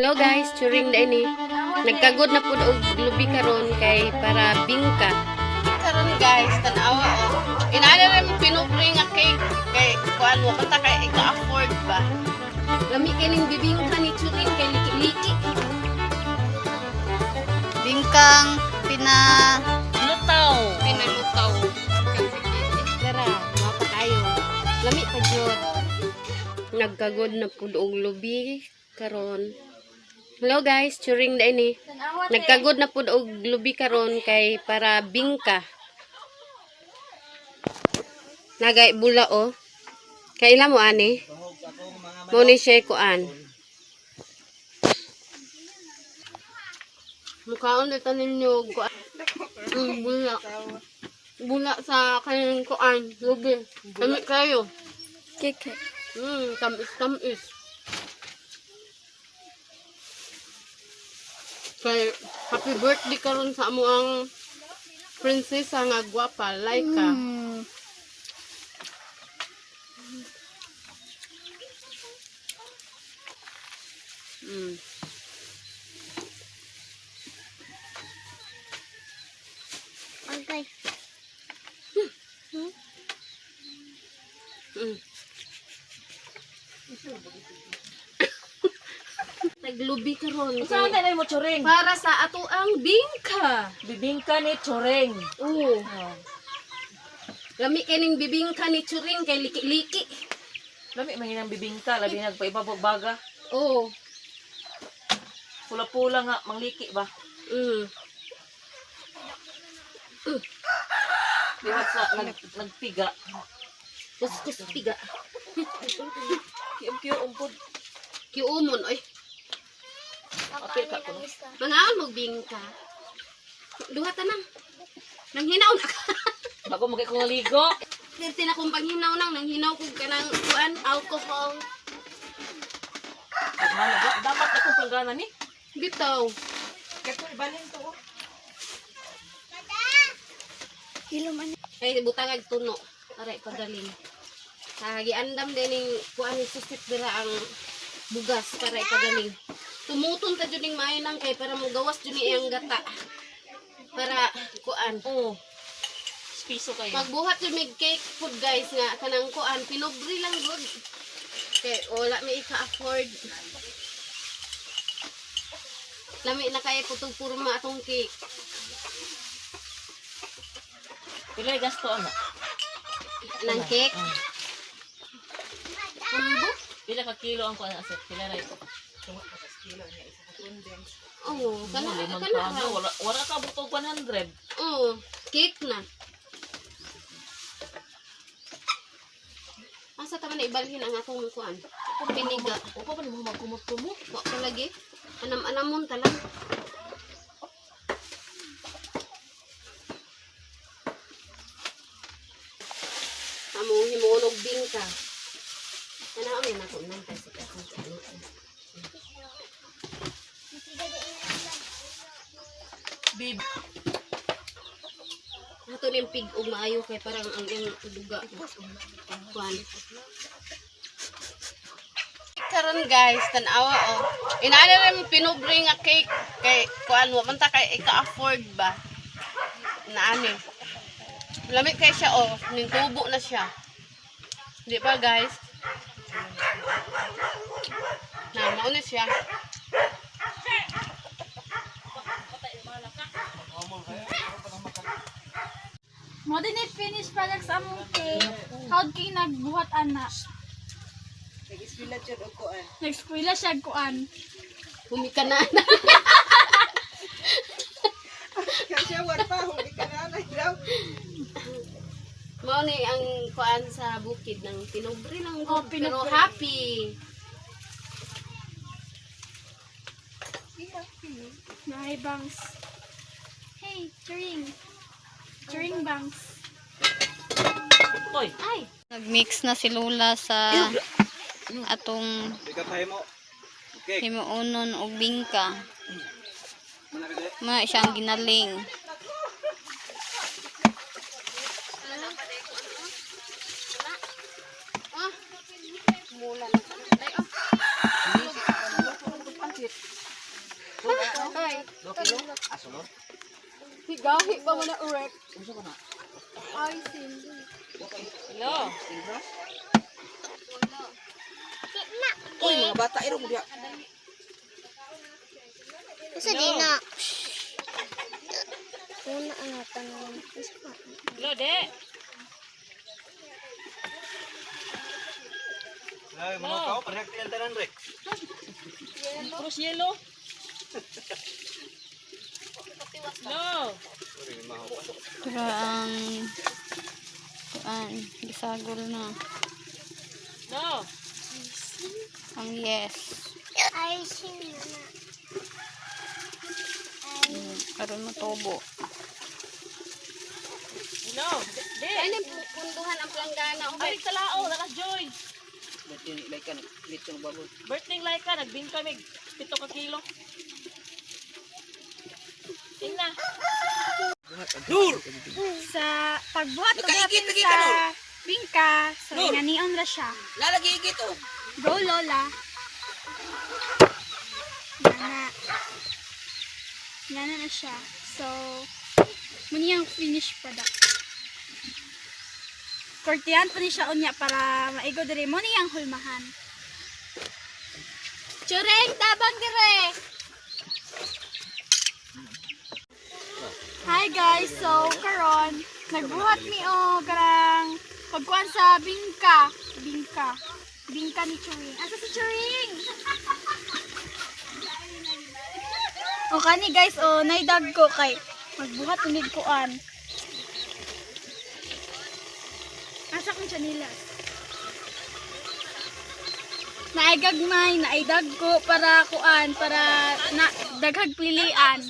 Hello guys, churing na ini. Nagkagod na pud og lubi karon kay para bingka. Karon guys, tan-awa oh. Inaana rin pinupri nga cake kay kuan mo kanta kay ika-afford ba. Lami kining bibingka ni Churing kay liki-liki. Bingkang pina Lutaw. Pinalutaw. Tara, mapa kayo. Lami pa jud. Nagkagod na pud og lubi karon. Hello guys, churing na ini. Nagkagod na pud og lubi karon kay para bingka. Nagay bula oh. Kaila mo ani? Mo ni siya kuan. Mukhaon na tanin ninyo kuan. Bula. Bula sa kanyang kuan, lubi. Kami kayo. Cake. Tamis tamis. Kay happy birthday karon sa amo ang prinsesa nga gwapa, Laika. Okay. Naglubi karon. Unsa man tayo mo, Churing? Para sa ato ang bingka. Bibingka ni Churing. Oo. Oh. Lami kining bibingka ni Churing kay liki-liki. Lami man ang bibingka, labi nagpaibabog baga. Oo. Pula-pula nga mangliki ba. Lihat sa nagpiga. Kuskus piga. Kiyom-kiyom umpod. Kiumon oy. Apil ka kuno. Mangaon mo bingka. Duha ta nang. Nanghinaw na ka. Bago mo kay kong ligo. Pirti na kong panghinaw nang nanghinaw kog kanang kuan alcohol. Tagmano ba? Dapat akong planggana ni. Bitaw. Hilo man. Ay butang ag tuno. Aray pagaling. Ah, giandam din ning kuan ni susit dira ang bugas para ipagaling. Tumuton ta jud ning maayo nang kay para mogawas jud ni iyang gata. Para kuan. Oo. Piso kayo. Magbuhat jud mig cake food guys nga kanang kuan pinubri lang gud. Kay wala may ika-afford. Lami na kay putog purma atong cake. Pila gasto ana? Nang cake. Ambo. Pila ka kilo ang kuan asset? Pila ra? Oo, kana Limang kana. kano. Wala wala ka butog 100. Oo, cake na. Asa ta man na ibalhin ang akong kuan? Piniga. Upa pa nimo magkumot-kumot. Wa pa lagi. Anam-anamon ta lang. Among himuon og bingka. Kana ang nako nang kasi akong kuan. Bib. Ato ning pig og maayo kay parang ang iyang duga. Kuan. Karon guys, tan-awa oh. Inaana rin pinubri nga cake kay kuan wa man ta kay ika-afford ba. Naani. Lamit kay siya oh, ning tubo na siya. Di ba guys? Na mao na siya. Mo din ni finish product sa among cake. How kay nagbuhat ana? Nag-eskwela siya og kuan. Nag-eskwela siya og kuan. Humika na. Mao ni ang kuan sa bukid ng pinubre lang Oh, gud, pero pinubre. happy. Naay bangs. Hey, turing. Turing bangs. Oy, Ay, Nagmix na si Lola sa atong himuonon og bingka. Muna siyang ginaling. ah. Mula na. Ay, ah. Day. Higahi pa mo na urek. Icing. Hello. Uy, mga bata iro mo diha. Sa di na. Una ang tanong. Isa ka. Hello, de. Ay, mga kao, parehag tinantanan, Rex. Cruz yellow. Hello. Pero ang kuan, gisagol na. No. Ang yes. Icing na na. Karon mo tubo. Hello. De. Ay, punduhan ang planggana. Ay, talao, lakas joy. Birthday ni Laika, lechon baboy. Birthday like ka, nagbing kami 7 ka kilo. Tingna. Nur! Sa pagbuhat og Nakaigit, hapin lagi sa ka, Nur. bingka, so Nur. inganion ra siya. Lalagi igit oh. Go Lola. Nana. Nana na siya. So, muni ang finished product. Kortihan pa ni siya unya para maigo diri mo ang hulmahan. Chureng, tabang dire! Hi guys, so karon nagbuhat mi o karang pagkuan sa bingka, bingka. Bingka ni Churing. Asa si Churing? O kani guys, o naidag ko kay magbuhat unig kuan. Asa kong chanilas? Naigagmay, naidag ko para kuan, para na daghag pilian.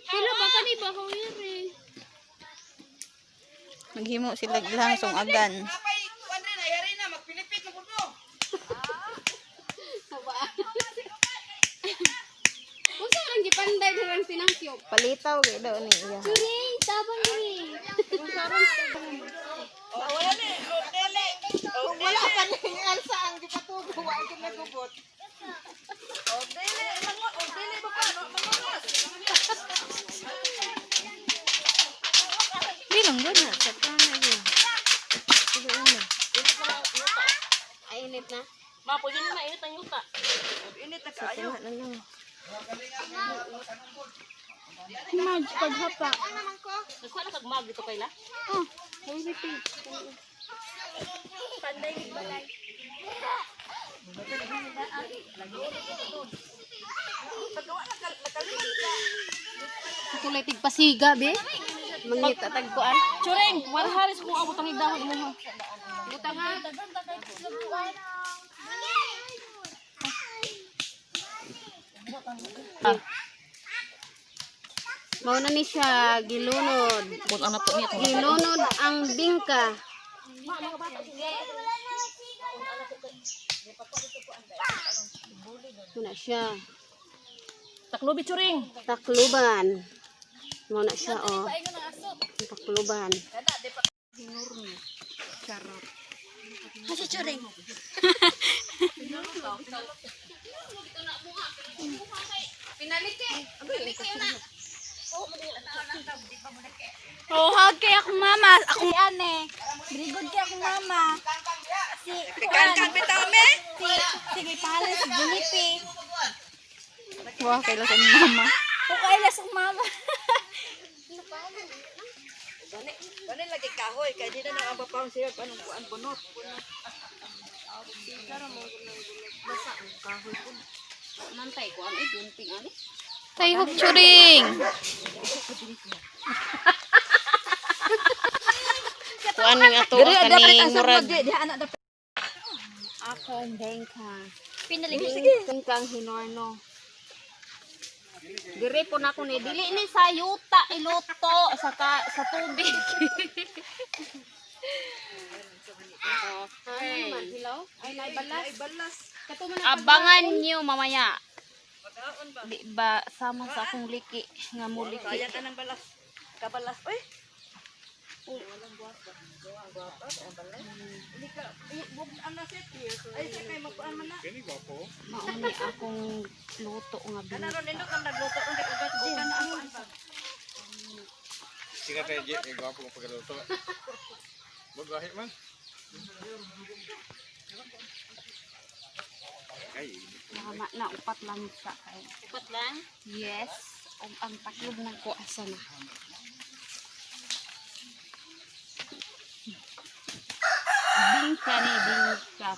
Hello, baka ni ba eh. Maghimo sila ilang sungagan. Napay, kuan rin, ay na, magpilipit na pud mo. Unsa lang gipanday diri ang sinangkyop? Palitaw kay daw ni iya. Churing, tabang dire. Kung wala pa ni Elsa ang gipatubo, wa gyud nagubot. Di lang gud na sa kana yun. Ay, init na. Ma, pwede na mainit ang yuta. Init na kaayo. Na lang. Mag paghapa. Nagkuha na kag mag dito kay la. Oh, Kulay tigpasiga be. Mangita tagkuan. Churing, wala halis kung abot ang idahon mo ha. Butang ha. Mao na ni siya gilunod. Kung ano to niya. Gilunod ang bingka. Muna siya. Taklubi, Churing. Takluban. Mao na siya oh. Takluban. Masa churing. Oh, hug kay akong mama. Akong ane. Very good kay akong mama. Si Kan kan bitaw me. Si sige pala si Junipi. Wow, kailan sa mama. O kailas akong mama. Bani lagi kahoy kay di na nang abapaw siya anong kuan bunot. Mantay ko ang idunting ani. Tayhok, Churing. Kuan ning ato kaning murag akong bengka. Pinaligid. Bengkang hinorno. Dire po na ko ni dili ni sa yuta iluto sa ka, sa tubig. Okay. Ay, naibalas. Abangan nyo mamaya. Di ba sama sa akong liki nga muliki. Kaya ka ng balas. Kabalas oy. Mao ni akong luto nga bingka. Karon nindot ang nagluto kung di ugat bukan na ako ang Sige tayo, Jit. Kay gwapo kong pagkaluto. Maglahi man. Ay, Tama na upat lang sa kay. Upat lang? Yes, ug ang taklob ng ko asa na. Bingka ni bingka.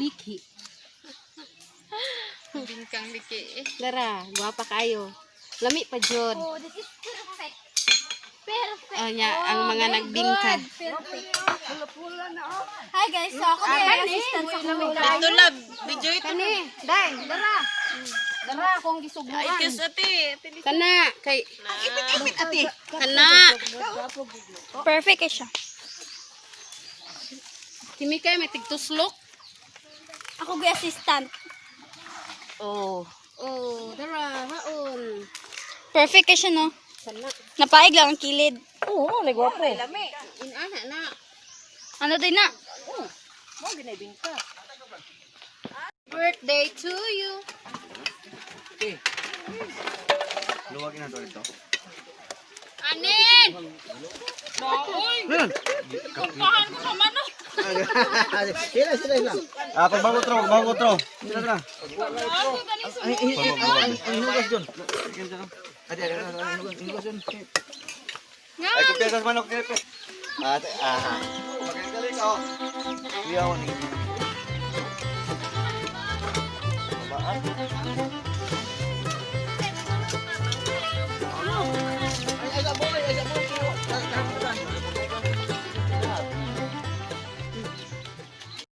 Liki. Bingkang liki. Dara, gwapa kayo. Lami pa jud. Oh, this is perfect. Perfect. Oh, nya, ang mga very nagbingka. good. Perfect. Hi guys, so ako na yung assistant sa akong lola. Tulab, video ito. Kani, dai, dara. Dara akong gisuguan. Ate. Kana kay Ipit ate. kana. Perfect kay siya. Kimi kay may tigtuslok. Ako gyud assistant. Oh. Oh, dara, haon. Perfect kay siya no. Kana. Napaig lang ang kilid. Oo, may gwapo. Inana na. Ano din na? Birthday to you. luwagin na to ito. Anin! Kumpahan ko sa manok. Sila, sila, sila. Ah, pagbago tro, pagbago tro. Sila, sila. Ang hinugas dun. Ate, ate, ate, ang hinugas dun. Ay, kumpiyansa sa manok, dire, pre. Ate, ah. Magaling ka, oh. Kuya, oh. Babaan.